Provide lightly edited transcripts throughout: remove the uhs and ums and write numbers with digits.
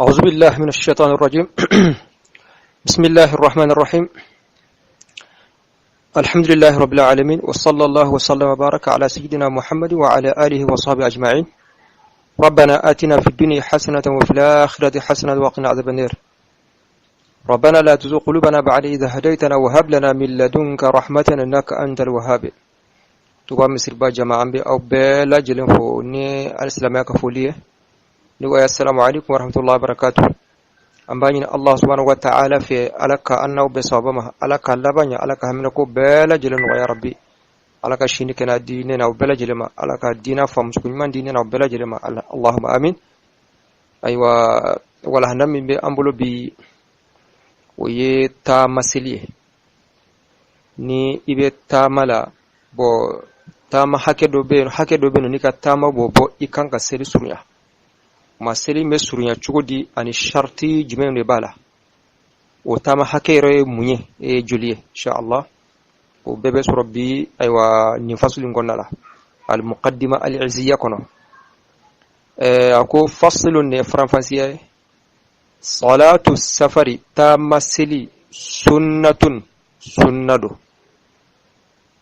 أعوذ بالله من الشيطان الرجيم. بسم الله الرحمن الرحيم. الحمد لله رب العالمين، وصلى الله وسلم وبارك على سيدنا محمد وعلى آله وصحبه أجمعين. ربنا آتنا في الدنيا حسنة وفي الآخرة حسنة وقنا عذاب النار. ربنا لا تزغ قلوبنا بعد إذ هديتنا وهب لنا من لدنك رحمة إنك أنت الوهاب. Tuba misiriba jama, an bɛ aw bɛɛ lajɛlen fo ni alisilamɛya ka foli ye. Ni wa assalamu alaikum warahmatullahi wabarakatuh. An b'a ɲini Allah subhanahu wa ta'ala fɛ, Ala ka an n'aw bɛɛ sababa ma, Ala ka laban ɲɛ, Ala ka haminako bɛɛ lajɛlen nɔgɔya rabbi. Ala ka sini kɛnɛya di ne n'aw bɛɛ lajɛlen ma, Ala ka diina faamusuko ɲuman di ne n'aw bɛɛ lajɛlen ma. Allahumma amin. Ayiwa, walahanda min bɛ an bolo bi, o ye taama seli ye. Ni i bɛ taama la, bɔn, taama hakɛ dɔ bɛ yen, hakɛ dɔ bɛ yen, n'i ka taama b'o bɔ, i kan ka seli surunya. Ma seli bɛ surunya cogo di, ani sariti jumɛn de b'a la? O taama hakɛ yɛrɛ ye mun ye, e ye joli ye? Inshallah, o bɛɛ bɛ sɔrɔ bi. Ayiwa, nin fasulu in kɔnɔna la, al-muqaddima al-izziya kɔnɔ, a ko fasilun, nin ye faranfasiya ye. Salatu safari, taama seli, sunnatun, sunna don.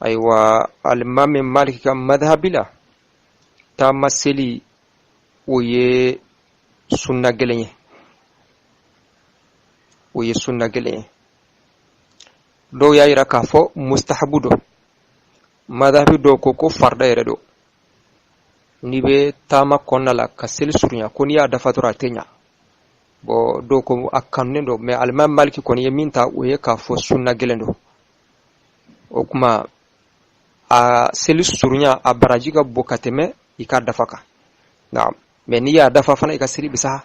Ayiwa, alimami Maliki ka madhabi la, taama seli, o ye sunna gɛlɛn ye, o ye sunna gɛlɛn ye. Dɔw y'a yira k'a fɔ mustahabu don. Madhabi dɔw ko ko farida yɛrɛ don. N'i bɛ taama kɔnɔna la ka seli surunya, ko n'i y'a dafa dɔrɔn, a tɛ ɲa. Bɔn, dɔw ko a kanunen don, mɛ alimami Maliki kɔni ye min ta, o ye k'a fɔ sunna gɛlɛn don. O kuma, a seli surunya, a baraji ka bon ka tɛmɛ i k'a dafa kan. Naam, mɛ n'i y'a dafa fana, i ka seli bɛ sa.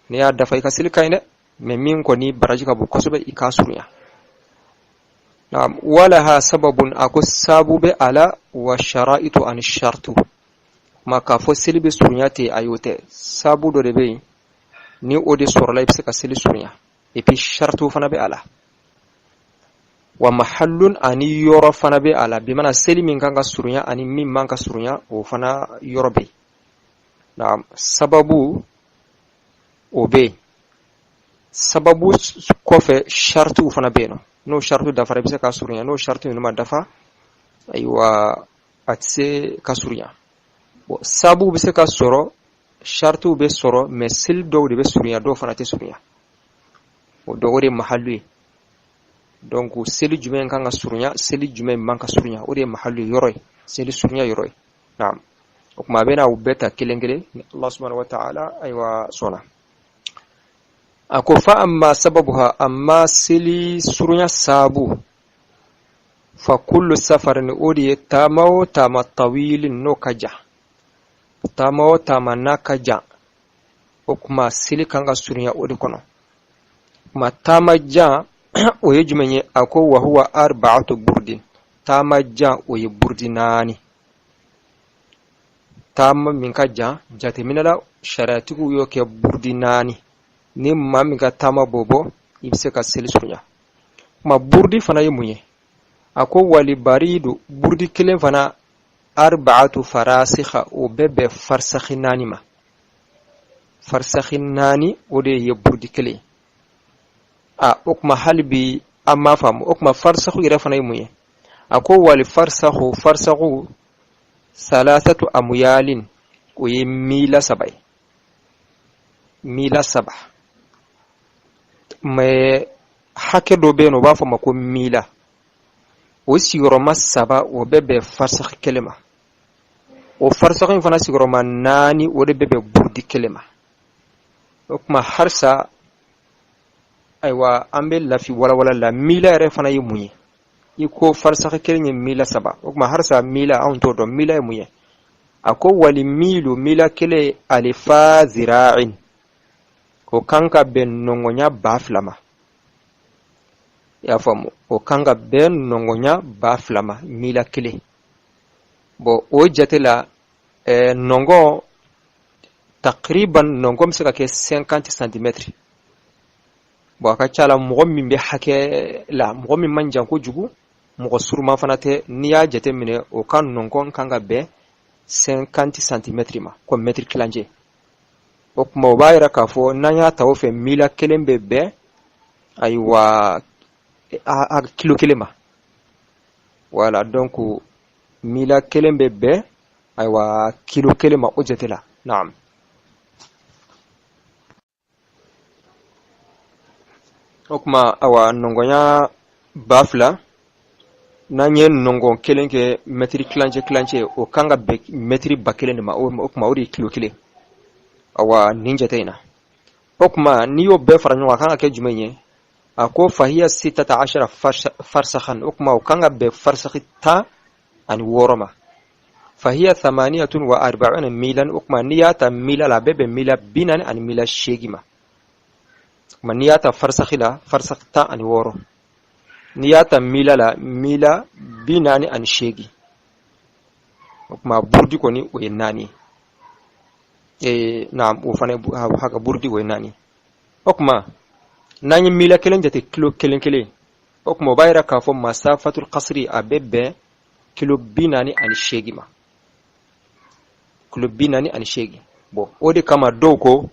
N'i y'a dafa, i ka seli ka ɲi dɛ, mɛ min kɔni baraji ka bon kosɛbɛ, i k'a surunya. Naam, walaha sababun, a ko sabu bɛ a la, wa shara'itu, ani shartu. Ma k'a fɔ seli bɛ surunya ten, ayi, o tɛ. Sabu dɔ de bɛ yen, ni o de sɔrɔla, i bɛ se ka seli surunya. Et puis shartu fana bɛ a la, wa mahallun, ani yɔrɔ fana bɛ a la. Bi mana seli min kan ka surunya ani min man ka surunya, o fana yɔrɔ bɛ yen. Naam, sababu o bɛ yen. Sababu kɔfɛ, shartiw fana bɛ yen nɔ. N'o shartu dafara, i bɛ se ka surunya. N'o shartu ninnu ma dafa, ayiwa, a tɛ se ka surunya. Bon, sabu bɛ se ka sɔrɔ, shartiw bɛ sɔrɔ, mɛ seli dɔw de bɛ surunya, dɔw fana tɛ surunya. O dɔ, o de ye mahallu ye. Donc seli jumɛn kan ka surunya, seli jumɛn man ka surunya, o de ye mahallu ye, yɔrɔ ye, seli surunya yɔrɔ ye. Naam, o tuma a bɛna u bɛɛ ta kelen kelen ni Allah subhanahu wa ta'ala ayiwa sɔnna. A ko fa amma sababuha, amma seli surunya sabu, fa kullu safarin, o de ye taama o taama, tawilin, n'o ka jan. Taama o taama n'a ka jan, o kuma seli kan ka surunya o de kɔnɔ. Kuma taama jan, o ye jumɛn ye? A ko wa huwa arba'atu burdin, taama jan, o ye burudi 4. Taama min ka jan, jateminɛ la, sariyatigiw y'o kɛ burudi 4. Ni maa min ka taama b'o bɔ, i bɛ se ka seli surunya. Kuma burudi fana ye mun ye? A ko wali baridu, burudi kelen fana, arba'atu farasikha, o bɛ bɛn farisakhi 4 ma. Farisakhi 4, o de ye burudi kelen. A o kuma, hali bi an m'a faamu. O kuma farisakhu yɛrɛ fana ye mun ye? A ko wali farisakhu, farisakhu, salasatu amuyalin, o ye mila 3 ye, mila 3. Mɛ hakɛ dɔ bɛ yen nɔ, u b'a fɔ ma ko mila. O sigiyɔrɔma 3, o bɛ bɛn farisakhi kelen ma. O farisakhi in fana sigiyɔrɔma 4, o de bɛ bɛn burudi kelen ma. O kuma halisa, ayiwa, an bɛ lafi walawala la. Mila yɛrɛ fana ye mun ye? I ko farisakhi kelen ye mila 3. O kuma halisa mila, anw t'o dɔn. Mila ye mun ye? A ko wali milu, mila kelen, alifa zira'in, o kan ka bɛn nɔngɔnya 2000 ma. I y'a faamu? O kan ka bɛn nɔngɔnya 2000 ma, mila kelen. Bɔn, o jate la, nɔngɔn, takriban nɔngɔn bɛ se ka kɛ 50 centimètres. Bon, a ka ca la, mɔgɔ min bɛ hakɛ la, mɔgɔ min man jan kojugu, mɔgɔ suruma fana tɛ, n'i y'a jate minɛ, o ka nɔngɔn kan ka bɛn 50 centimètres ma, ko mɛtiri tilancɛ. O tuma o b'a yira k'a fɔ n'an y'a ta o fɛ, mila kelen bɛ bɛn ayiwa a kilo kelen ma. Voilà, donc mila kelen bɛ bɛn ayiwa kilo kelen ma o jate la. Naam. O tuma awa nɔngɔnya 2000, n'an ye nɔngɔn kelen kɛ mɛtiri tilancɛ tilancɛ, o kan ka bɛn mɛtiri 1000 de ma. O tuma o de ye kilo kelen awa nin jate in na. O tuma n'i y'o bɛɛ fara ɲɔgɔn kan, a kan ka kɛ jumɛn ye? A ko fahiya sitata ashara farsahan. O tuma o kan ka bɛn farsaki 16 ma. Fahiya thamaniyatun wa arba'una milan. O tuma n'i y'a ta mila la, a bɛ bɛn mila 40 ani mila 8 ma. Tuma n'i y'a ta farsaki la, farsaki 16. N'i y'a ta mila la, mila 48. O tuma burudi kɔni, o ye naani ye. Naam, o fana haka burudi, o ye naani. O tuma n'an ye mila kelen jate kilo kelen kelen, o tuma o b'a yira k'a fɔ masafatul kasiri a bɛ bɛn kilo 48 ma, kilo 48. Bon, o de kama dɔw ko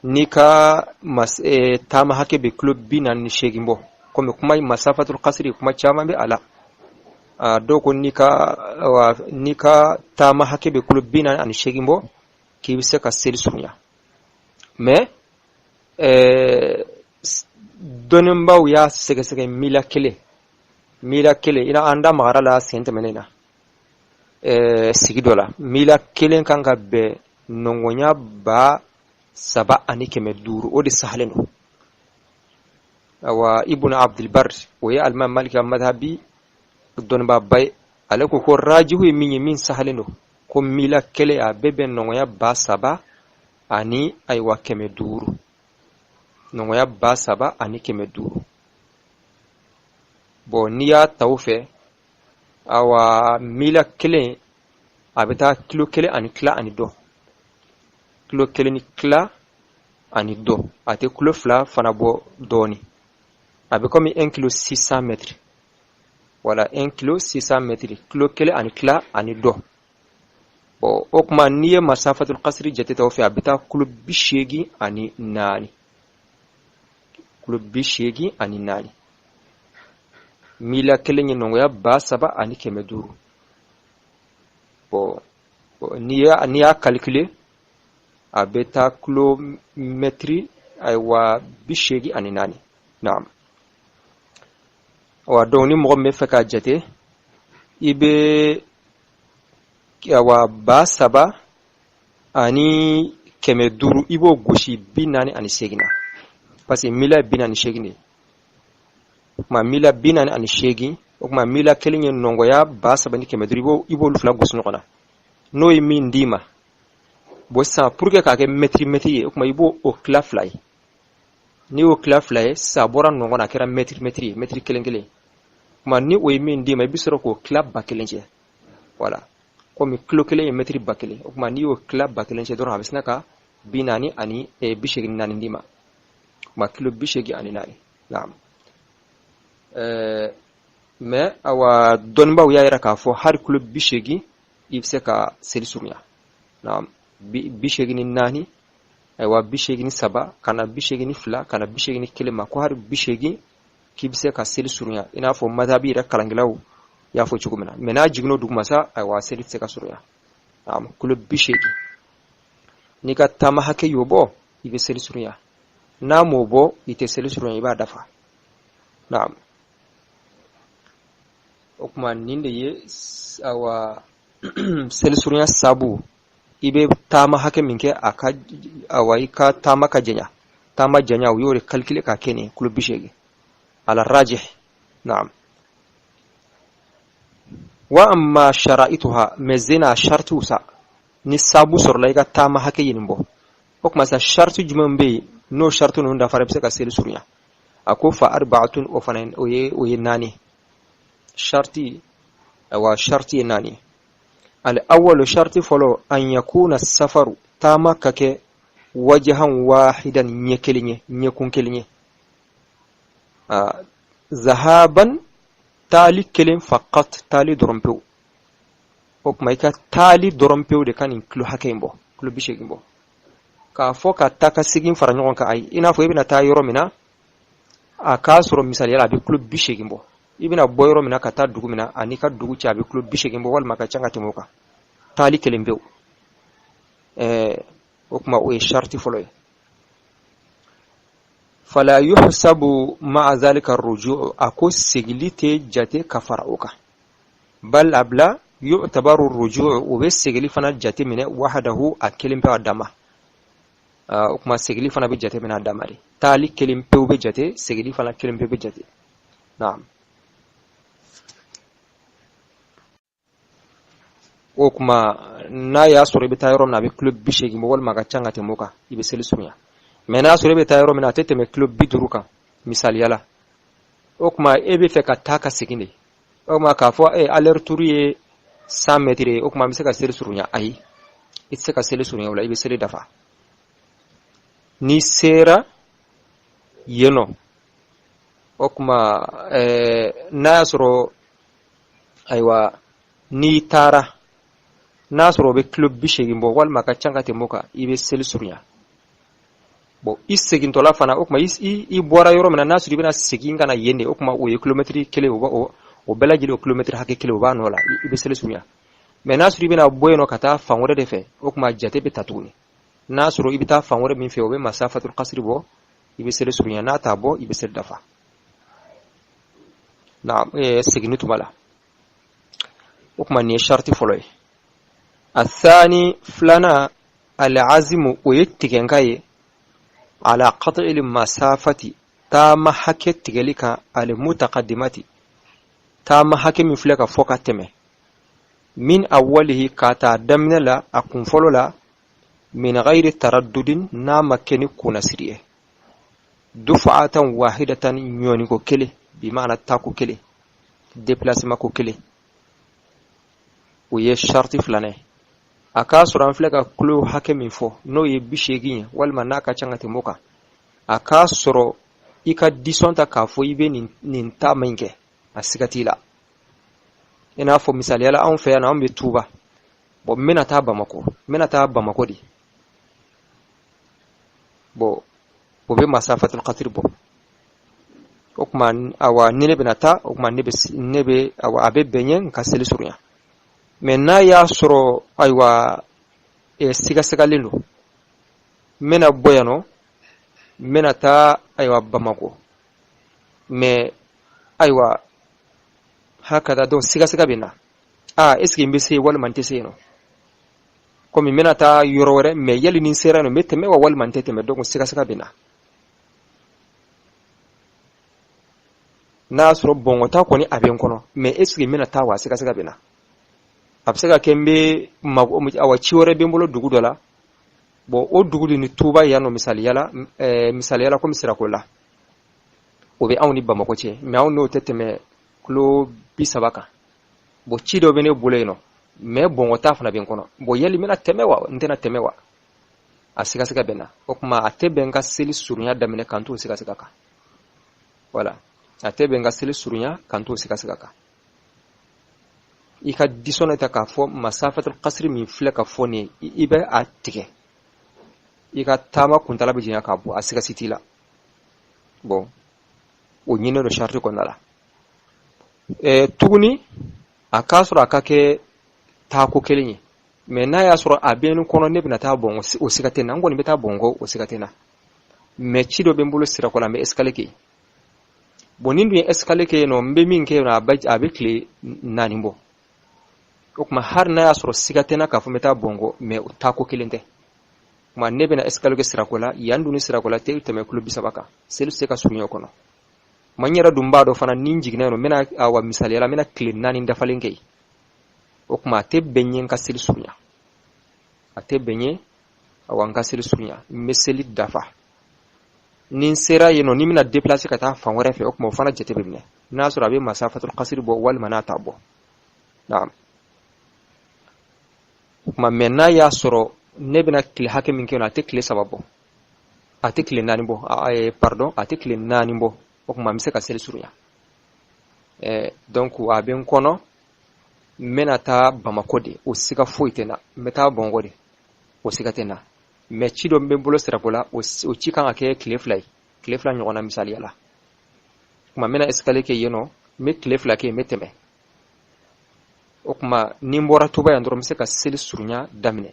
n'i ka taama hakɛ bɛ kilo 48 bɔ, komi kuma masafatul kasiri kuma caman bɛ a la, dɔw ko n'i ka taama hakɛ bɛ kilo 48 bɔ, k'i bɛ se ka seli surunya. Mais dɔnnibaw y'a sɛgɛsɛgɛ, mila kelen, mila kelen, ina an da magara la sen tɛmɛnen na sigi dɔ la, mila kelen kan ka bɛn nɔngɔnya 3500. O de sahalen don. Awa Ibnu Abdulbar, o ye Alimami Maliki ka madhabi dɔnnibaaba ye, ale ko ko rajihu ye min ye, min sahalen don, ko mila kelen a bɛ bɛn nɔngɔnya 3000 ani ayiwa 500, nɔngɔnya 3500. Bon, n'i y'a ta o fɛ, awa mila kelen a bɛ taa kilo kelen ani tila ani dɔ, kilo kelen ni tila ani dɔ, a tɛ kilo 2 fana bɔ dɔɔni. A bɛ komi 1 kilo 600 mètres. Voilà, 1 kilo 600 mètres, kilo kelen ani tila ani dɔ. Bon, o tuma n'i ye masafatul kasiri jate ta o fɛ, a bɛ taa kilo 84, kilo 84. Mila kelen ye nɔngɔya 3500. Bon, n'i y'a calculer, a bɛ taa kilomɛtiri ayiwa 84. Naam. Awa donc ni mɔgɔ min bɛ fɛ k'a jate, i bɛ awa 3500, i b'o gosi 48 na, parce que mila ye 48 de ye. O tuma mila 48, o tuma mila kelen ye nɔngɔya 3500, i b'olu fila gosi ɲɔgɔn na, n'o ye min d'i ma. Bon, sisan pour que k'a kɛ mɛtiri mɛtiri ye, o tuma i b'o o tila fila ye. N'i y'o tila fila ye sisan, a bɔra nɔngɔn na, a kɛra mɛtiri mɛtiri ye, mɛtiri kelen kelen. Tuma ni o ye min d'i ma, i bɛ sɔrɔ k'o tila 1000 cɛ. Voilà, komi kilo kelen ye mɛtiri 1000, o tuma n'i y'o tila 1000 cɛ dɔrɔn, a bɛ sina ka 40 ani 84 d'i ma. O tuma kilo 84. Naam. Mais awa dɔnnibaw y'a yira k'a fɔ hali kilo 80, i bɛ se ka seli surunya. Naam, 84, ayiwa 83 ka na 82 ka na 81 ma, ko hali 80 k'i bɛ se ka seli surunya, i n'a fɔ madhabi yɛrɛ kalankɛlaw y'a fɔ cogo min na. Mais n'a jiginn'o duguma sa, ayiwa seli tɛ se ka surunya. Naam, kilo 80, n'i ka taama hakɛ y'o bɔ, i bɛ seli surunya. N'a m'o bɔ, i tɛ seli surunya, i b'a dafa. Naam. O tuma nin de ye awa seli surunya sabu. I bɛ taama hakɛ min kɛ, a ka awa i ka taama ka janya, taama janya, u y'o de calculer k'a kɛ nin kilo 80 ala rajih. Naam. Wa amma shara'ituha, mais zena shartiw sa, ni sabu sɔrɔla i ka taama hakɛ ye nin bɔ, o tuma sa sharti jumɛn bɛ yen n'o sharti ninnu dafara, i bɛ se ka seli surunya? A ko fa arba'atun, o fana o ye naani sharti. Awa sharti ye naani. Al awwalu, sharti fɔlɔ, an yakuna safaru, taama ka kɛ wajahan wahidan, ɲɛ kelen ye, ɲɛkun kelen ye, zahaban, taali kelen, faqat, taali dɔrɔn pewu. O tuma i ka taali dɔrɔn pewu de ka nin kilo hakɛ in bɔ, kilo 80 bɔ. K'a fɔ ka taa ka segin fara ɲɔgɔn kan, ayi. I n'a fɔ i bɛna taa yɔrɔ min na, a k'a sɔrɔ misaliya la a bɛ kilo 80 bɔ. I bɛna bɔ yɔrɔ min na ka taa dugu min na, ani ka dugu cɛ, a bɛ kilo 80 bɔ walima ka ca ka tɛmɛ o kan, taali kelen pewu. O tuma o ye sariti fɔlɔ ye. Fala yuhsabu ma'a zalika ruju, a ko segili tɛ jate ka fara o kan. Bal a bila yu'tabaru ruju, o bɛ segili fana jate minɛ wahadahu, a kelen pe, a dama. O tuma segili fana bɛ jate minɛ a dama de. Taali kelen pewu bɛ jate, segili fana kelen pewu bɛ jate. Naam. O tuma n'a y'a sɔrɔ i bɛ taa yɔrɔ min na, a bɛ kilo 80 bɔ walima a ka ca ka tɛmɛ o kan, i bɛ seli surunya. Mɛ n'a sɔrɔ i bɛ taa yɔrɔ min na, a tɛ tɛmɛ kilo 50 kan misaliya la, o tuma e bɛ fɛ ka taa ka segin de. O tuma k'a fɔ e aller retour ye 100 mètres ye, o tuma an bɛ se ka seli surunya? Ayi, i tɛ se ka seli surunya o la, i bɛ seli dafa n'i sera yen nɔ. O tuma n'a y'a sɔrɔ, ayiwa, n'i taara n'a sɔrɔ o bɛ kilo 80 bɔ walima a ka ca ka tɛmɛ o kan, i bɛ seli surunya. Bon, i segintɔla fana, o tuma i bɔra yɔrɔ min na, n'a sɔrɔ i bɛna segin ka na yen de, o tuma o ye kilomɛtiri kelen, o bɛɛ lajɛlen, o kilomɛtiri hakɛ kelen, o b'a nɔ la, i bɛ seli surunya. Mɛ n'a sɔrɔ i bɛna bɔ yen nɔ ka taa fan wɛrɛ de fɛ, o tuma jate bɛ ta tuguni. N'a sɔrɔ i bɛ taa fan wɛrɛ min fɛ, o bɛ masafatul kasiri bɔ, i bɛ seli surunya. N'a t'a bɔ, i bɛ seli dafa na seginni tuma la. O tuma nin ye sariti fɔlɔ ye. Athani, filanan, alazimu, o ye tigɛnka ye, ala qat'il masafati, taama hakɛ tigɛli kan, almutaqaddimati, taama hakɛ min filɛ ka fɔ ka tɛmɛ, min awwalihi, k'a ta daminɛ la, a kun fɔlɔ la, min ghayri taraddudin, n'a ma kɛ ni kunnasiri ye, dufa'atan wahidatan, ɲɔniko kelen, bi maana taako kelen, déplacement ko kelen. O ye sariti filanan ye. A k'a sɔrɔ an filɛ ka kilo hakɛ min fɔ, n'o ye 80 ye walima n'a ka ca ka tɛmɛ o kan, a k'a sɔrɔ i ka décision ta k'a fɔ i bɛ nin taama in kɛ, a siga t'i la. I n'a fɔ misaliya la, anw fɛ yan, anw bɛ Tuba. Bon, n bɛna taa Bamakɔ, n bɛna taa Bamakɔ de. Bon, o bɛ masafatul kasiri bɔ. O tuma, awa, ni ne bɛna taa, o tuma ne bɛ, awa, a bɛ bɛn n ye n ka seli surunya. Mɛ n'a y'a sɔrɔ, ayiwa, sigasigalen don, n bɛna bɔ yan nɔ, n bɛna taa, ayiwa, Bamakɔ, mɛ ayiwa, hakada, donc sigasiga bɛ na, aa, est ce que n bɛ se walima n tɛ se yen nɔ? Komi n bɛna taa yɔrɔ wɛrɛ, mɛ yali ni n sera yen nɔ, n bɛ tɛmɛ wa walima n tɛ tɛmɛ? Donc sigasiga bɛ na. N'a y'a sɔrɔ bɔngɔta kɔni a bɛ n kɔnɔ, mɛ est ce que n bɛna taa wa? Sigasiga bɛ na. A bɛ se ka kɛ n bɛ mago, awa, ci wɛrɛ bɛ n bolo dugu dɔ la. Bon, o dugu de ni Tuba yan nɔ, misaliyala, komi Sirakola, o bɛ anw ni Bamakɔ cɛ, mɛ anw n'o tɛ tɛmɛ kilo 30 kan. Bon, ci dɔ bɛ ne bolo yen nɔ, mɛ bɔngɔta fana bɛ n kɔnɔ. Bon, yali n bɛna tɛmɛ wa, n tɛna tɛmɛ wa? A sigasiga bɛ na. O tuma a tɛ bɛn n ka seli surunya daminɛ k'an t'o sigasiga kan. Wala a tɛ bɛn n ka seli surunya k'an t'o sigasiga kan. I ka décision ta k'a fɔ masafatul kasiri min filɛ ka fɔ nin ye, i bɛ a tigɛ, i ka taama kuntala bɛ janya k'a bɔ, a sigasi t'i la. Bon, o ɲininen don sariti kɔnɔna la. Tuguni, a k'a sɔrɔ a ka kɛ taako kelen ye. Mɛ n'a y'a sɔrɔ a bɛ n kɔnɔ, ne bɛna taa Bɔngɔ, o siga tɛ n na, n kɔni bɛ taa Bɔngɔ, o siga tɛ n na, mɛ ci dɔ bɛ n bolo Sirakɔ la, n bɛ escale kɛ yen. Bon, ni n dun ye escale kɛ yen nɔ, n bɛ min kɛ yen nɔ, a bɛ tile 4 bɔ. O tuma hali n'a y'a sɔrɔ siga tɛ n na k'a fɔ n bɛ taa Bɔngɔ, mɛ o taako kelen tɛ. Tuma ne bɛna escale kɛ Sirakɔ la, yan dun ni Sirakɔ la tɛ tɛmɛ kilo 30 kan, seli tɛ se ka surunya o kɔnɔ. Ma n yɛrɛ dun b'a dɔn fana, ni n jiginna yen nɔ, n bɛna, awa, misaliya la, n bɛna tile 4 dafalen kɛ yen. O tuma a tɛ bɛn n ye n ka seli surunya, a tɛ bɛn n ye, awa, n ka seli surunya, n bɛ seli dafa. Ni n sera yen nɔ, ni n bɛna déplacer ka taa fan wɛrɛ fɛ, o tuma o fana jate bɛ minɛ, n'a sɔrɔ a bɛ masafatul kasiri bɔ walima n'a t'a bɔ. Naam. O tuma, mɛ n'a y'a sɔrɔ ne bɛna tile hakɛ min kɛ yen nɔ, a tɛ tile 3 bɔ, a tɛ tile 4 bɔ, pardon, a tɛ tile 4 bɔ, o tuma n bɛ se ka seli surunya. Donc a bɛ n kɔnɔ, n bɛna taa Bamakɔ de, o siga foyi tɛ n na, n bɛ taa Bɔngɔ de, o siga tɛ n na. Mais ci dɔ bɛ n bolo Sirakɔ la, o ci kan ka kɛ tile 2 ye, tile 2 ɲɔgɔnna misaliya la. Tuma n bɛna escale kɛ yen nɔ, n bɛ tile 2 kɛ yen, n bɛ tɛmɛ. O tuma ni n bɔra Tuba yan dɔrɔn, n bɛ se ka seli surunya daminɛ.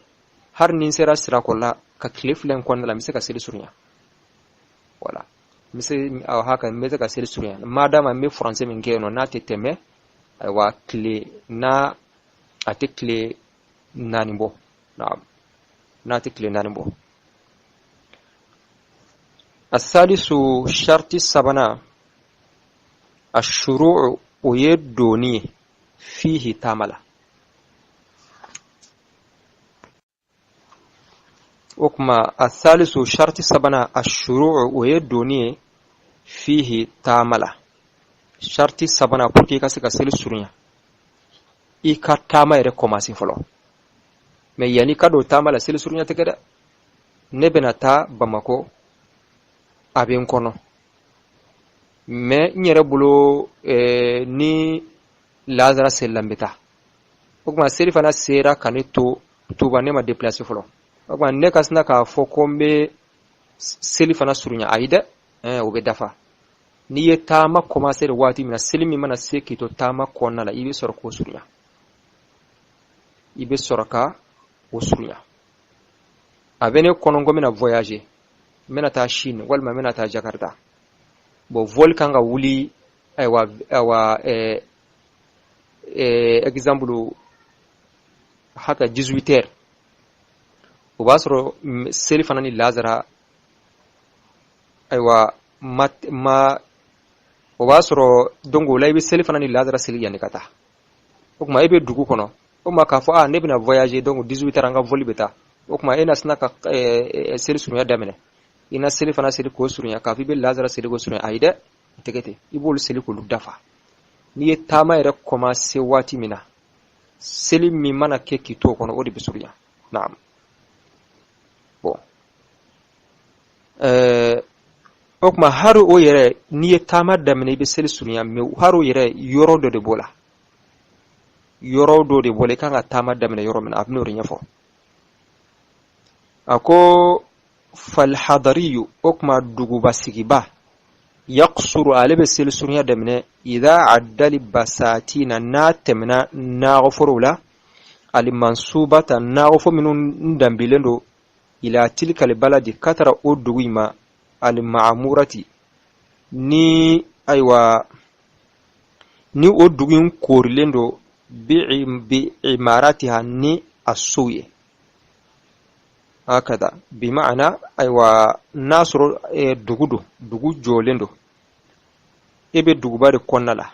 Hali ni n sera Sirakɔ la ka tile 2 in kɔnɔna la, n bɛ se ka seli surunya. Wala n bɛ se haka, n bɛ se ka seli surunya madama n bɛ furancɛ min kɛ yen nɔ, n'a tɛ tɛmɛ, ayiwa, tile n'a a tɛ tile 4 bɔ, n'a tɛ tile 4 bɔ. Asalisu, sharti sabanan, ashuru, o ye donni ye, fihi, taama la. O tuma asalisu, sharti sabanan, ashuru, o ye donni ye, fihi, taama la. Sharti sabanan, pour que i ka se ka seli surunya, i ka taama yɛrɛ commencer fɔlɔ. Mais yanni ka don taama la, seli surunya tɛ kɛ dɛ. Ne bɛna taa Bamakɔ, a bɛ n kɔnɔ, mais n yɛrɛ bolo ni lazara selila, n bɛ taa. O tuma seli fana sera ka ne to Tuba, ne ma déplacer fɔlɔ. O tuma ne ka sina k'a fɔ ko n bɛ seli fana surunya, ayi dɛ, o bɛ dafa. N'i ye taama commencer waati min na, seli min mana se k'i to taama kɔnɔna la, i bɛ sɔrɔ k'o surunya, i bɛ sɔrɔ ka o surunya. A bɛ ne kɔnɔ ko n bɛna voyager, n bɛna taa Chine walima n bɛna taa Jakarta. Bon, vol kan ka wuli, ayiwa, exemple haka 18 heures. O b'a sɔrɔ seli fana ni lazara, ayiwa, ma o b'a sɔrɔ. Donc o la, i bɛ seli fana ni lazara seli yanni ka taa. O tuma e bɛ dugu kɔnɔ. O tuma k'a fɔ a ne bɛna voyager, donc 18 heures an ka vol bɛ taa, o tuma e na sina ka seli surunya daminɛ, i na seli fana seli k'o surunya, k'a fɔ i bɛ lazara seli k'o surunya, ayi dɛ, o tɛ kɛ ten. I b'olu seli k'olu dafa. N'i ye taama yɛrɛ commencer waati min na, seli min mana kɛ k'i to o kɔnɔ, o de bɛ surunya. Naam. Bon, o tuma hari o yɛrɛ, n'i ye taama daminɛ, i bɛ seli surunya. Mais hari o yɛrɛ, yɔrɔ dɔ de b'o la, yɔrɔ dɔ de b'o la, i kan ka taama daminɛ yɔrɔ min na, a bɛn'o de ɲɛfɔ. A ko falhadariyu, o tuma duguba sigiba, yaqsuru, ale bɛ seli surunya daminɛ, idha addali basatina, n'a tɛmɛna nakɔforow la, alimansubata, nakɔfo minnu danbilen don, ila tilkal baladi, ka tara o dugu in ma, alima'amurati, ni ayiwa, ni o dugu in koorilen don, bi imaratiha, ni a sow ye. Hakada bi ma'ana, ayiwa, n'a sɔrɔ dugu don, dugu jɔlen don, e bɛ duguba de kɔnɔna la,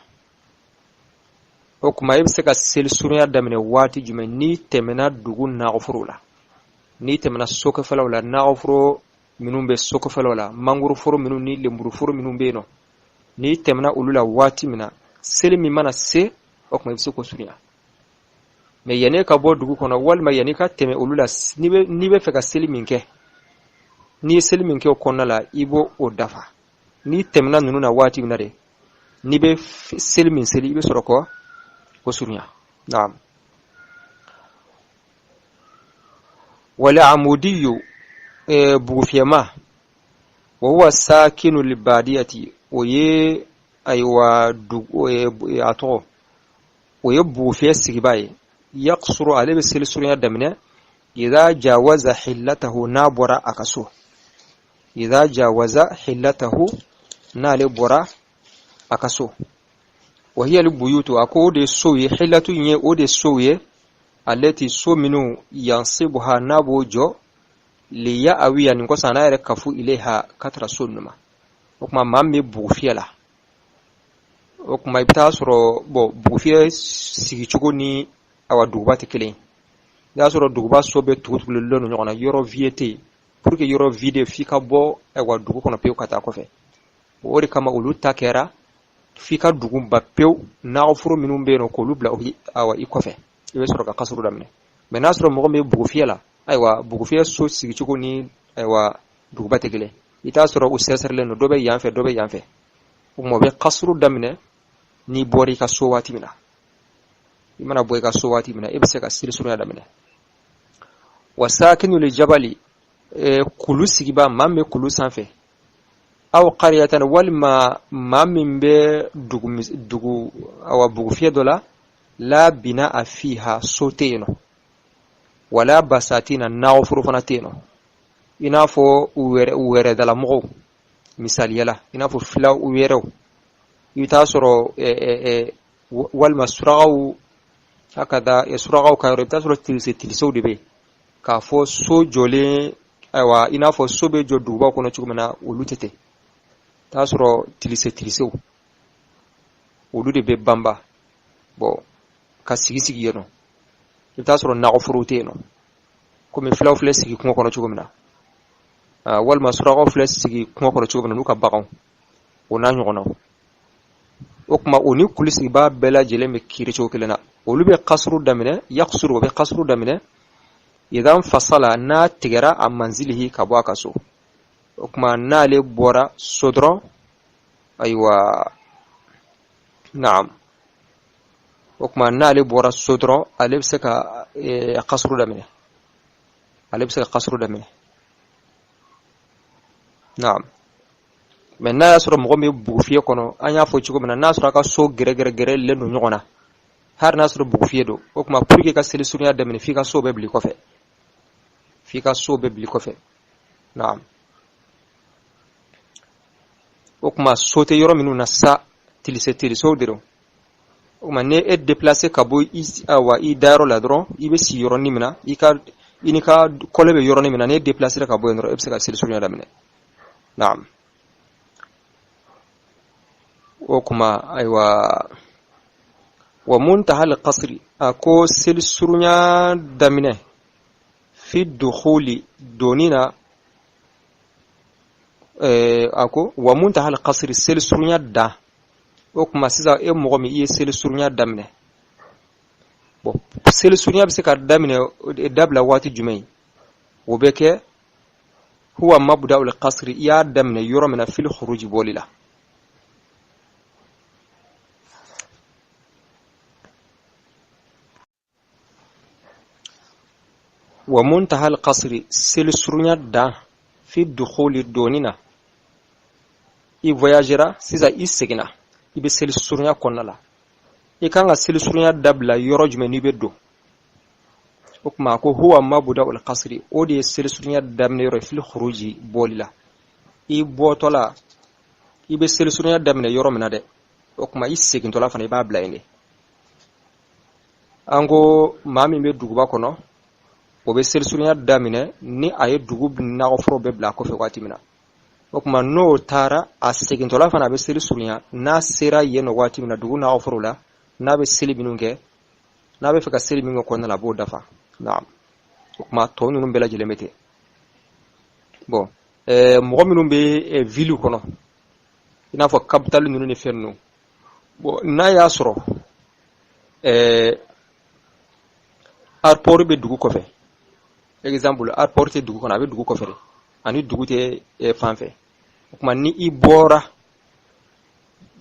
o tuma e bɛ se ka seli surunya daminɛ waati jumɛn? N'i tɛmɛna dugu nakɔforow la, n'i tɛmɛna sokɔfɛlaw la, nakɔforo minnu bɛ sokɔfɛlaw la, mangoroforo minnu ni lenburuforo minnu bɛ yen nɔ, n'i tɛmɛna olu la waati min na, seli min mana se, o tuma i bɛ se k'o surunya. Mais yanni ka bɔ dugu kɔnɔ walima yanni ka tɛmɛ olu la, n'i bɛ fɛ ka seli min kɛ, n'i ye seli min kɛ o kɔnɔna la, i b'o o dafa. N'i tɛmɛna ninnu na waati min na de, n'i bɛ seli min seli, i bɛ sɔrɔ kɔ o surunya. Naam. Wal amudiyu, bugufiyɛma, wa huwa sakinu libadiyati, o ye, ayiwa, dugu a tɔgɔ, o ye bugufiyɛ sigiba ye, yaqsuru, ale bɛ seli surunya daminɛ, idha jawaza hillatahu, n'a bɔra a ka so, idha jawaza hillatahu, n'ale bɔra a ka so, wa hiya buyutu, a ko o de sow ye, hillatu ye o de sow ye, allati, so minnu, yansibuha, n'a b'o jɔ, li ya'awiya, nin kosɔn a n'a yɛrɛ kafu, ilayha, ka tara so ninnu ma. O tuma maa min bɛ bugufiyɛ la, o tuma i bɛ taa sɔrɔ, bɔn, bugufiyɛ sigicogo ni awa duguba tɛ kelen ye. I y'a sɔrɔ duguba so bɛɛ tugutugulen don ɲɔgɔn na, yɔrɔ vide tɛ yen. Pour que yɔrɔ vide, f'i ka bɔ, ayiwa, dugu kɔnɔ pewu ka taa kɔfɛ. O de kama olu ta kɛra f'i ka dugu ba pewu, nakɔforo minnu bɛ yen nɔ, k'olu bila awa i kɔfɛ, i bɛ sɔrɔ ka kasuru daminɛ. Mais n'a sɔrɔ mɔgɔ min bɛ bugufiyɛ la, ayiwa, bugufiyɛ so sigicogo ni, ayiwa, duguba tɛ kelen. I t'a sɔrɔ u sɛsɛrɛlen don, dɔ bɛ yan fɛ, dɔ bɛ yan fɛ. O tuma u bɛ kasuru daminɛ n'i bɔra i ka so waati min na. I mana bɔ i ka so waati min na, e bɛ se ka seli surunya daminɛ. Wa sakinu li jabali. Kulu sigiba, maa min bɛ kulu sanfɛ, aw qariyatan, walima maa min bɛ dugu, dugu awa bugufiyɛ dɔ la, la binaa fiha, so tɛ yen nɔ, wala basatina, nakɔforo fana tɛ yen nɔ, i n'a fɔ wɛrɛdalamɔgɔw misaliya la, i n'a fɔ filaw wɛrɛw, i bɛ taa sɔrɔ walima surakaw, hakada surakaw ka yɔrɔ, i bɛ taa sɔrɔ tilise tilisew de bɛ yen, k'a fɔ so jɔlen, ayiwa, i n'a fɔ so bɛ jɔ duguba kɔnɔ cogo min na, olu tɛ ten. T'a sɔrɔ tilise tilisew olu de bɛ banba bɔn ka sigi sigi yen nɔ. I bɛ taa sɔrɔ nakɔforow tɛ yen nɔ, komi filaw filɛ sigi kungo kɔnɔ cogo min na, walima surakaw filɛ sigi kungo kɔnɔ cogo min na n'u ka baganw, o n'a ɲɔgɔnnaw. O tuma o ni kulu sigibaa bɛɛ lajɛlen bɛ kiiri cogo kelen na. Olu bɛ kasuru daminɛ, yakusuru, o bɛ kasuru daminɛ idan fasala, n'a tigɛra, an manzilihi, ka bɔ a ka so. O tuma n'ale bɔra so dɔrɔn, ayiwa, naam, o tuma n'ale bɔra so dɔrɔn, ale bɛ se ka kasuru daminɛ, ale bɛ se ka kasuru daminɛ, naam. Mɛ n'a y'a sɔrɔ mɔgɔ min bɛ bugufiyɛ kɔnɔ, an y'a fɔ cogo min na, n'a sɔrɔ a ka so gɛrɛgɛrɛ gɛrɛlen don ɲɔgɔn na, hali n'a sɔrɔ bugufiyɛ don, o tuma pour que ka seli surunya daminɛ, f'i ka so bɛɛ bil'i kɔfɛ, f'i ka so bɛɛ bil'i kɔfɛ, naam. O tuma so tɛ yɔrɔ minnu na sa, tilise tilisew de don. O tuma ni e déplacé ka bɔ i, awa, i dayɔrɔ la dɔrɔn, i bɛ sigi yɔrɔnin min na, i ka i n'i ka kɔlɛ bɛ yɔrɔnin min na, n'e déplacé ka bɔ yen dɔrɔn, e bɛ se ka seli surunya daminɛ, naam. O kuma, ayiwa, wa muntaha al-qasri, a ko seli surunya daminɛ, fi dukhuli, donni na, a ko wa muntaha al-qasri, seli surunya dan. O kuma sisan, e mɔgɔ min i ye seli surunya daminɛ, bon, seli surunya bɛ se ka daminɛ dabila waati jumɛn? O bɛ kɛ huwa mabda'ul qasri, i y'a daminɛ yɔrɔ min na, fil khuruji, bɔli la. Wa muntaha al-qasri, seli surunya dan, fi dukhuli, donni na. I voyagera sisan, i seginna, i bɛ seli surunya kɔnɔna la, i kan ka seli surunya dabila yɔrɔ jumɛn n'i bɛ don? O tuma a ko huwa mabuda ul qasri, o de ye seli surunya daminɛ yɔrɔ ye, fil khuruji, bɔli la. I bɔtɔ la, i bɛ seli surunya daminɛ yɔrɔ min na dɛ, o tuma i segintɔla fana, i b'a bila yen de. An ko maa min bɛ duguba kɔnɔ, o bɛ seli surunya daminɛ ni a ye dugu nakɔforo bɛɛ bila a kɔfɛ waati min na. O tuma n'o taara, a segintɔla fana, a bɛ seli surunya n'a sera yen nɔ waati min na, dugu nakɔforo la, n'a bɛ seli minnu kɛ, n'a bɛ fɛ ka seli min kɛ kɔnɔna la, a b'o dafa, naam. O tuma tɔ ninnu bɛɛ lajɛlen bɛ ten. Bon, mɔgɔ minnu bɛ ville kɔnɔ, i n'a fɔ capitale ninnu ni fɛn ninnu, bon, n'a y'a sɔrɔ aéroport bɛ dugu kɔfɛ, exemple, aéroport tɛ dugu kɔnɔ, a bɛ dugu kɔfɛ de, ani dugu tɛ fan fɛ. O tuma ni i bɔra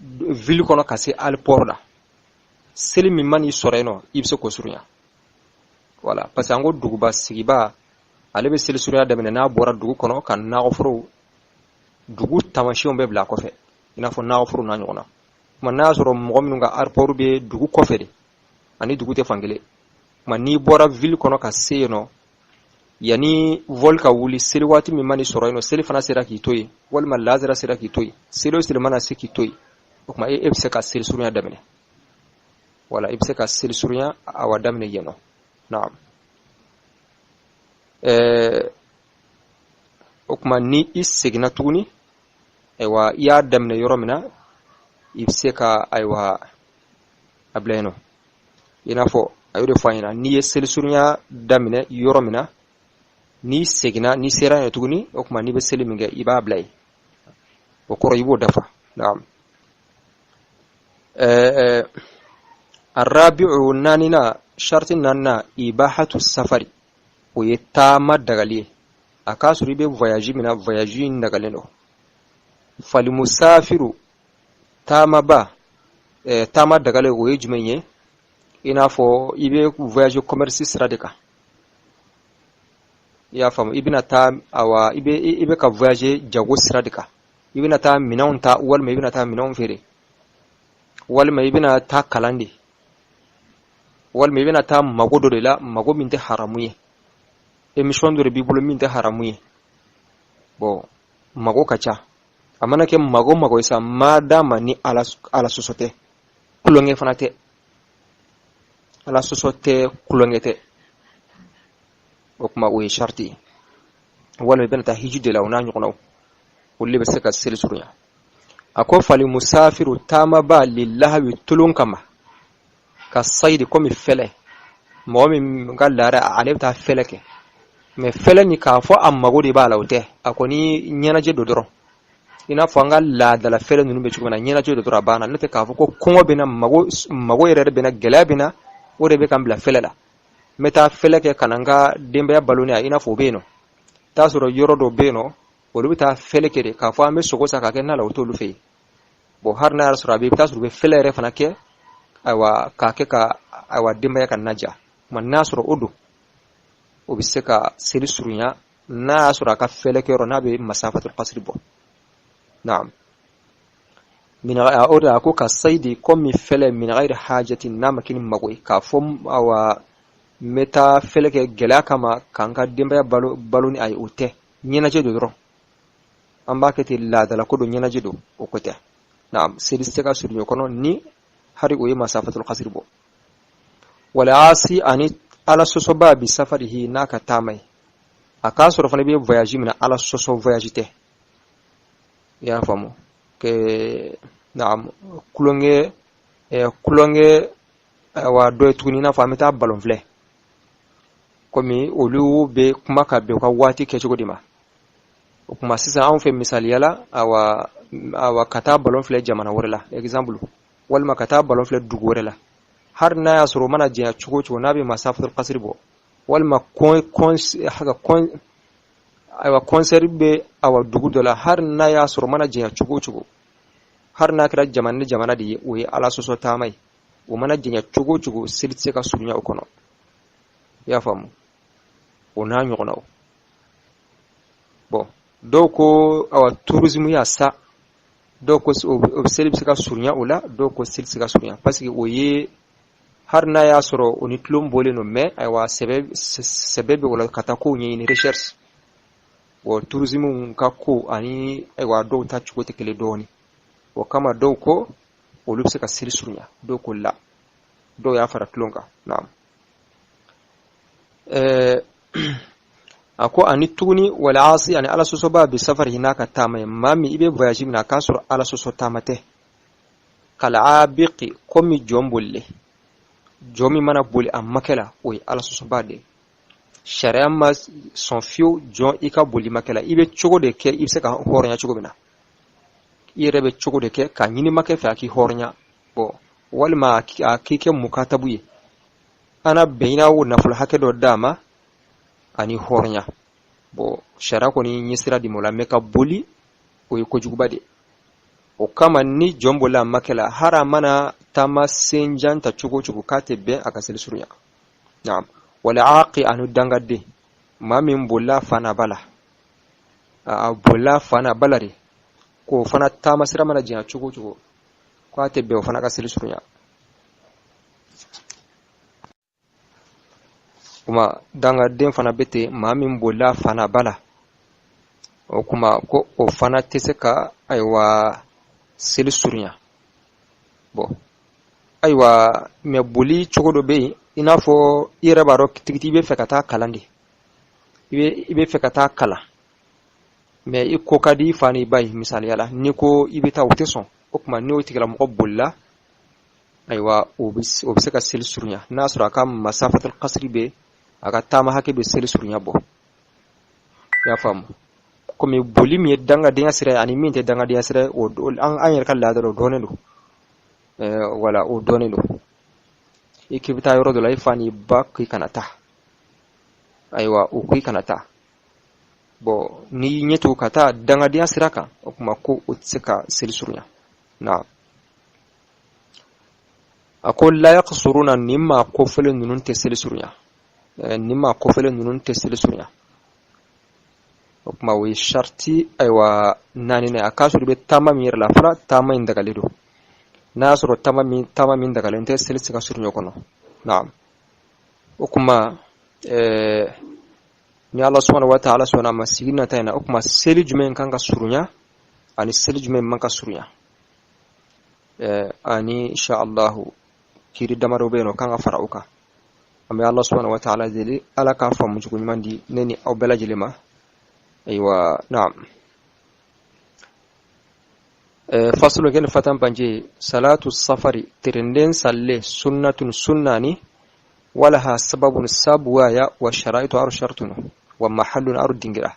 ville kɔnɔ ka se aéroport la, seli min man'i sɔrɔ yen nɔ, i bɛ se k'o surunya. Voilà, parce que an ko duguba sigiba, ale bɛ seli surunya daminɛ n'a bɔra dugu kɔnɔ ka nakɔforow, dugu taamasiyɛnw bɛɛ bila a kɔfɛ, i n'a fɔ nakɔforo n'a ɲɔgɔnna. Tuma n'a y'a sɔrɔ mɔgɔ minnu ka aéroport bɛ dugu kɔfɛ de, ani dugu tɛ fan kelen, tuma n'i bɔra ville kɔnɔ ka se yen nɔ, yanni vol ka wuli, seli waati min man'i sɔrɔ yen nɔ, seli fana sera k'i to yen, walima lazara sera k'i to yen, seli o seli mana se k'i to yen, o tuma e bɛ se ka seli surunya daminɛ. Wala i bɛ se ka seli surunya awa daminɛ yen nɔ, naam. O tuma ni i seginna tuguni, ayiwa, i y'a daminɛ yɔrɔ min na, i bɛ se ka, ayiwa, a bila yen nɔ. I n'a fɔ a y'o de fɔ an ɲɛna, n'i ye seli surunya daminɛ yɔrɔ min na, n'i seginna, n'i sera yen tuguni, o tuma n'i bɛ seli min kɛ, i b'a bila yen. O kɔrɔ, i b'o dafa, naam. Arabi'u, naanina, sharti naanina, ibahatu safari, o ye taama dagali ye. A k'a sɔrɔ i bɛ voyage min na, voyage in dagalen don. Falimusafiru, taamaba, taama dagalen, o ye jumɛn ye? I n'a fɔ i bɛ voyage commerce sira de kan. I y'a faamu, i bɛna taa, awa, i bɛ ka voyager jago sira de kan. I bɛna taa minɛnw ta, walima i bɛna taa minɛnw feere, walima i bɛna taa kalan de, walima i bɛna taa mago dɔ de la, mago min tɛ haramu ye, émission dɔ de b'i bolo min tɛ haramu ye. Bon, mago ka ca. A mana kɛ mago mago ye sa, madama ni Ala Ala sɔsɔ tɛ, tulonkɛ fana tɛ, Ala sɔsɔ tɛ, tulonkɛ tɛ, o tuma o ye sariti ye. Walima i bɛna taa hiji de la, o n'a ɲɔgɔnnaw, olu de bɛ se ka seli surunya. A ko fali musafiru, taamaba, lilahawi, tulon kama, ka sayidi, komi fɛlɛ. Mɔgɔ min ka laada, ale bɛ taa fɛlɛ kɛ, mais fɛlɛ ni k'a fɔ a mago de b'a la, o tɛ. A kɔni ɲɛnajɛ don dɔrɔn, i n'a fɔ an ka laadala fɛlɛ ninnu bɛ cogo min na, ɲɛnajɛ don dɔrɔn, a banna. N'o tɛ k'a fɔ ko kɔngɔ bɛ na, mago mago yɛrɛ de bɛ na, gɛlɛya bɛ na, o de bɛ ka n bila fɛlɛ la, n bɛ taa fɛlɛ kɛ ka na n ka denbaya balo. Ni a i n'a fɔ o bɛ yen nɔ, t'a sɔrɔ yɔrɔ dɔ bɛ yen nɔ, olu bɛ taa fɛlɛ kɛ de k'a fɔ an bɛ sogo san k'a kɛ na la, o t'olu fɛ yen. Bon, hali n'a y'a sɔrɔ a bɛ, i bɛ taa sɔrɔ u bɛ fɛlɛ yɛrɛ fana kɛ, ayiwa, k'a kɛ ka, ayiwa, denbaya ka naja. Tuma n'a sɔrɔ o don, o bɛ se ka seli surunya, n'a y'a sɔrɔ a ka fɛlɛ kɛyɔrɔ n'a bɛ masafatul kasiri bɔ. Naam, min o de a ko ka sayidi, komi fɛlɛ, min ghairi hajati, n'a ma kɛ ni mago ye, k'a fɔ awa, n bɛ taa fɛlɛ kɛ gɛlɛya kama ka n ka denbaya balo balo ni a ye, o tɛ. Ɲɛnajɛ don dɔrɔn, an b'a kɛ ten, laadala ko don, ɲɛnajɛ don, o ko tɛ. Naam, seli tɛ se ka surunya o kɔnɔ ni hari o ye masafatul kasiri bɔ. Wala asi, ani Ala sɔsɔba, bi safarihi, n'a ka taama ye. A k'a sɔrɔ fana i bɛ voyage min na, Ala sɔsɔ voyage tɛ. I y'a faamu ke? Naam, kulonkɛ, kulonkɛ, ayiwa, dɔ ye tuguni, i n'a fɔ an bɛ taa balon filɛ, komi olu bɛ kuma ka bɛn u ka waati kɛcogo de ma. O kuma sisan, anw fɛ, misaliya la, awa, ka taa balon filɛ jamana wɛrɛ la, exemple, walima ka taa balon filɛ dugu wɛrɛ la, hali n'a y'a sɔrɔ o mana janya cogo o cogo, n'a bɛ masafatul kasiri bɔ, walima kɔn kɔn kɔn ayiwa, concert bɛ, awa, dugu dɔ la, hali n'a y'a sɔrɔ o mana janya cogo o cogo, hali n'a kɛra jamana ni jamana de ye, o ye Ala sɔsɔ taama ye. O mana janya cogo o cogo, seli tɛ se ka surunya o kɔnɔ. I y'a faamu? O n'a ɲɔgɔnnaw. Bon, dɔw ko awa, tourisme ya sa, dɔw ko o seli bɛ se ka surunya o la, dɔw ko seli tɛ se ka surunya, parce que o ye, hali n'a y'a sɔrɔ o ni tulon bɔlen don, mais ayiwa, sɛbɛ sɛbɛ bɛ o la ka taa kow ɲɛɲini, recherche. Bon, tourisme ka ko ani, ayiwa, dɔw ta cogo tɛ kelen dɔɔni. O kama dɔw ko olu bɛ se ka seli surunya, dɔw ko la, dɔw y'a fara tulon kan. Naam, a ko ani tuguni, wala asi, ani Ala sɔsɔba, bi safari, n'a ka taama ye. Maa min i bɛ voyage min na, a k'a sɔrɔ Ala sɔsɔ taama tɛ. Kal abiki, komi jɔn bolilen. Jɔn min mana boli a makɛ la, o ye Ala sɔsɔba de ye. Sariya ma sɔn fiyewu jɔn i ka boli makɛ la. I bɛ cogo de kɛ i bɛ se ka hɔrɔnya cogo min na, i yɛrɛ bɛ cogo de kɛ k'a ɲini makɛ fɛ a k'i hɔrɔnya. Bon, walima a k'i kɛ mukatabu ye, ana bɛn i n'a o nafolo hakɛ dɔ d'a ma ani hɔrɔnya. Bon, sariya kɔni ɲɛsira di ma o la, mais ka boli, o ye kojuguba de. O kama ni jɔn bolila a makɛ la, hali a mana taama senjan ta cogo o cogo, k'a tɛ bɛn a ka seli surunya. Naam, wala aqi, ani dangaden. Maa min bolila fa n'a ba la, a bolila fa n'a ba la de, k'o fana taama sira mana janya cogo o cogo, k'a tɛ bɛn o fana ka seli surunya. Kuma dangaden fana bɛ ten, maa min bolila fa n'a ba la, o kuma ko o fana tɛ se ka, ayiwa, seli surunya. Bon, ayiwa, mais boli cogo dɔ bɛ yen, i n'a fɔ i yɛrɛ b'a dɔn tigitigi, i bɛ fɛ ka taa kalan de, i bɛ fɛ ka taa kalan, mais i ko ka di i fa n'i ba ye, misaliya la, n'i ko i bɛ taa, o tɛ sɔn. O tuma n'o tigilamɔgɔ bolila, ayiwa, o bɛ se ka seli surunya, n'a sɔrɔ a ka masafatul kasiri bɛ, a ka taama hakɛ bɛ seli surunya bɔ. I y'a faamu? Komi boli min ye dangadenya sira ye ani min tɛ dangadenya sira ye, o an yɛrɛ ka laada la, o dɔnnen don. Wala o dɔnnen don. I k'i bɛ taa yɔrɔ dɔ la, i fa n'i ba k'i kana taa, ayiwa, o ko i kana taa. Bon, n'i y'i ɲɛ tugu ka taa dangadenya sira kan, o tuma ko o tɛ se ka seli surunya na. A ko la yaqsuruna, nin maa kofɔlen ninnu tɛ seli surunya, nin maa kofɔlen ninnu tɛ seli surunya. O kuma o ye sharti ayiwa naani a k'a sɔrɔ i bɛ taama min yɛrɛ la fana, taama in dagalen don. N'a y'a sɔrɔ taama min dagalen tɛ, seli se ka surunya kɔnɔ. Naam, o kuma ni Ala subhanahu wa ta'ala sɔnna a ma, sigi nata in na, o kuma seli jumɛn kan ka surunya ani seli jumɛn man ka surunya, ani insha Allahu kiri damadɔ bɛ yen nɔ kan ka fara o kan. An bɛ Ala subhanahu wa ta'ala deli, Ala k'a faamu cogo ɲuman di ne ni aw bɛɛ lajɛlen ma. Ayiwa, naam. Fasulu ken fatan panje salatu safari tirenden salle sunnatun sunnani walaha sababun sabuwaya wa sharaitu aru shartunu wa mahallun aru dingira.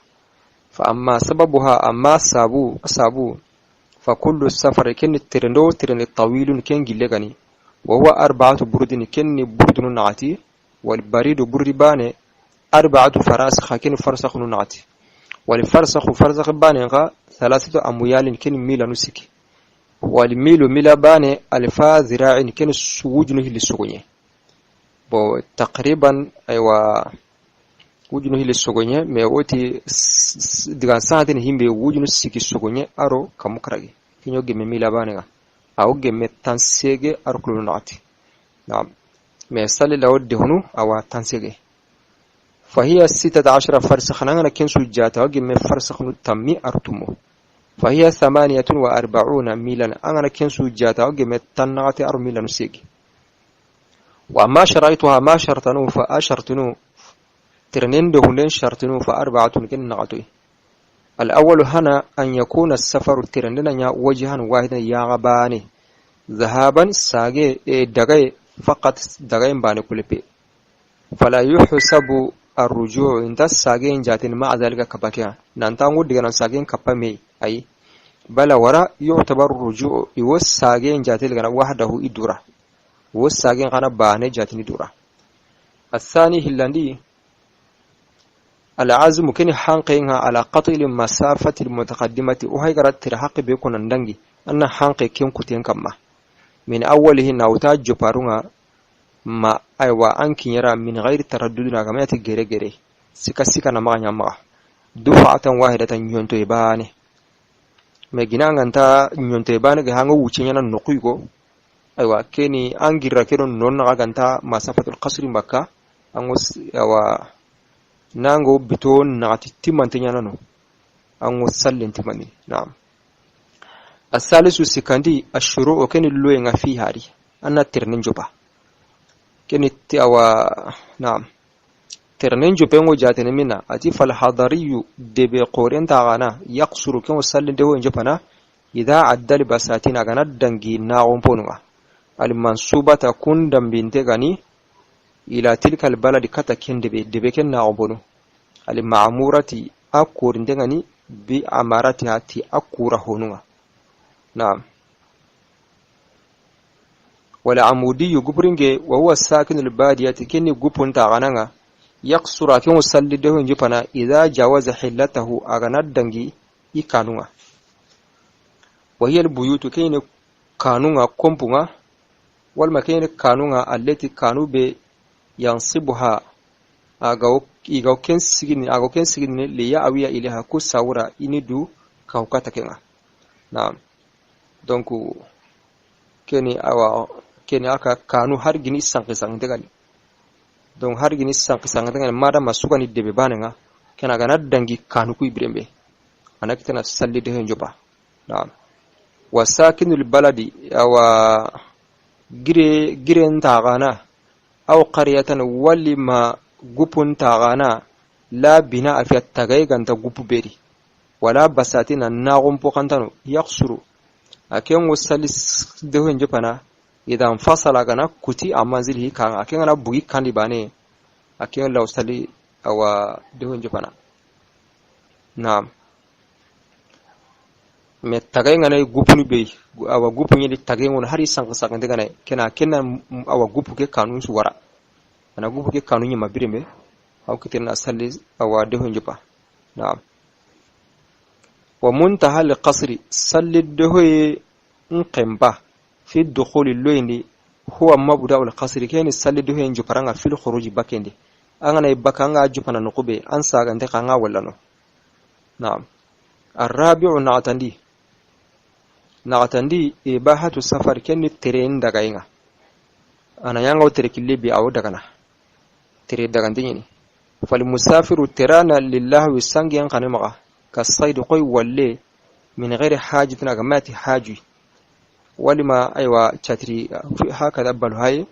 Fa amma sababuha, amma sabu sabu, fa kullu safari ken tirendo tirende tawilun ken gille gani wa huwa arba'atu burdin ken burdunu naati wal baridu burdi bane arba'atu farasikh ken farsakhunu naati wal farsakhu farsakh bane ga thalathatu amyalin ken milanu siki wal milu mila bane alfa zira'in ken wujunu hili sugunye. Bon, taqriban aywa wujunu hili sogonye, mais woti digan saatini himbe wujunu siki sogonye aro kamu karagi kinyo gemme mila bane ga aw gemme tan sege aro kulu naati. Naam, mais sali lawo dehunu awa tan sege فهي 16 فرسخ نغنا كنسو جاتا gemme farsakh nu tammi artumo. فهي 48 ميلا أنا كنسو جاتا gemme tan aro mila nu segi. وأما شرائطها ما شرطنو فأشرتنو ترنين دهنين شرطنو فأربعة كن نغتوي. الأول هنا أن يكون السفر ترنين وجها واحدا يا ذهابا ساقي دغاي فقط دغاي باني كل بي فلا يحسب الرجوع انت ساقين جاتين مع ذلك كباكيا نانتانغو دغنا ساقين كبامي أي بلا ورا يعتبر الرجوع يوس ساقين جاتين لغنا وحده إدورا وساقين غنا باني جاتين دورا. الثاني هلاندي العزم كن حانقينها على قطع المسافة المتقدمة وهي قرأت ترحق بيكون اندنجي أن حانقي كم كتين كما من أوله نوتا جبارونها ما أيوا أنكي يرى من غير تردد كما يأتي غيري غيري سكا سكا نما نما دفعة واحدة ينتو يباني ما جينا أنت ينتو يباني كهانغو وچينا نقيكو أيوا كني أنجي راكيرو نون غانتا مسافة القصر مكة أنغو أيوا nango bito nagati timante ñanano ango sallen timani. Naam, asalisu sikandi ashuru o keni loyenga fi hari anna ternen jopa keni ti awa. Naam, ternen jopengo jatene mina ati fal hadariyu debe qoren taxana yaqsuru kengo sallen deho jopana idha addal basatina gana dangi naxonponunga almansubata kun dambinte gani ila tilka albaladi kata ken debe debe ken naxonponu alma'murati a korinte gani bi amaratiha ti a kura honunga. Naam, wala amudiyu gupuringe wa huwa sakinu albadiyati kenni gupun taxananga yaqsura ken salli deho jopana idha jawaza hillatahu agana dangi i kanunga wa hiya albuyutu kene kanunga kompunga walma kene kanunga allati kanu be yansibuha agaw igaw ken sigini agaw ken sigini li ya'wiya ilaha ku sawra ini du kawkata kenga. Naam, donc keni awa keni aka kanu har gini sanki sanki gani donc har gini sanki sanki gani mada masugani debe banenga kena gana dangi kanu ku ibrembe anakitana salli de henjoba. Naam, wa sakinul baladi awa gire giren taxana aw qaryatan walima gupun taxana la bina afiya tagay ganta gupu beri wala basatina naxonpo xantano yaqsuru akengo salli deho jopana idha infasala gana kuti a manzilihi kan aken gana bugi kandi bane aken law salli awa deho jopana. Naam, me tagay ngana gupunu be awa gupu ngedi tagay ngon hari sank sank de gana kena kena awa gupu ke kanun suwara ana gupu ke kanun nyima birembe aw kitina salli awa deho jopa. Naam, wa muntaha al-qasri salli deho nqemba fi dukhuli loyndi huwa mabda al-qasri keni salli deho joparanga fil khuruji bakende angana ibakanga jopana nukube an sagante kanga wallano. Naam. Arrabi'u naxatandi, naxatandi ibahatu safar kenni teren dagayinga ana yanga tere kille bi awo dagana tere dagandi ñini fal musafiru terana lillahwi sangiyan xane maxa ka saydi koy walle min ghairi hajatin aga mati hajuy walima aywa chatiri hakada balu haye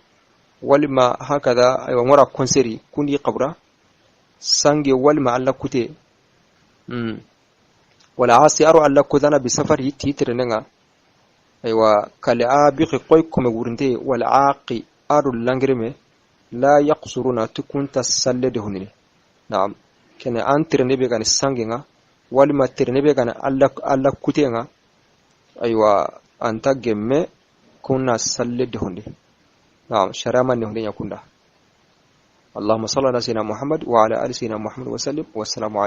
walima hakada aywa ngora konseri kundi qabra sange walima alla kute wala asi aro alla kudana bi safari titirenenga aywa kale abiqi koy kome wurinte wala aqi aro langreme la yaqsuruna tukunta salle de hunini. Naam, kene an tirene be gani sangenga walima tirene be gani alla kutenga aywa anta gemme kunna salle de hundi. Naam, sharama ne hundi yakunda. اللهم صل على سيدنا محمد وعلى آل سيدنا محمد وسلم، والسلام عليكم.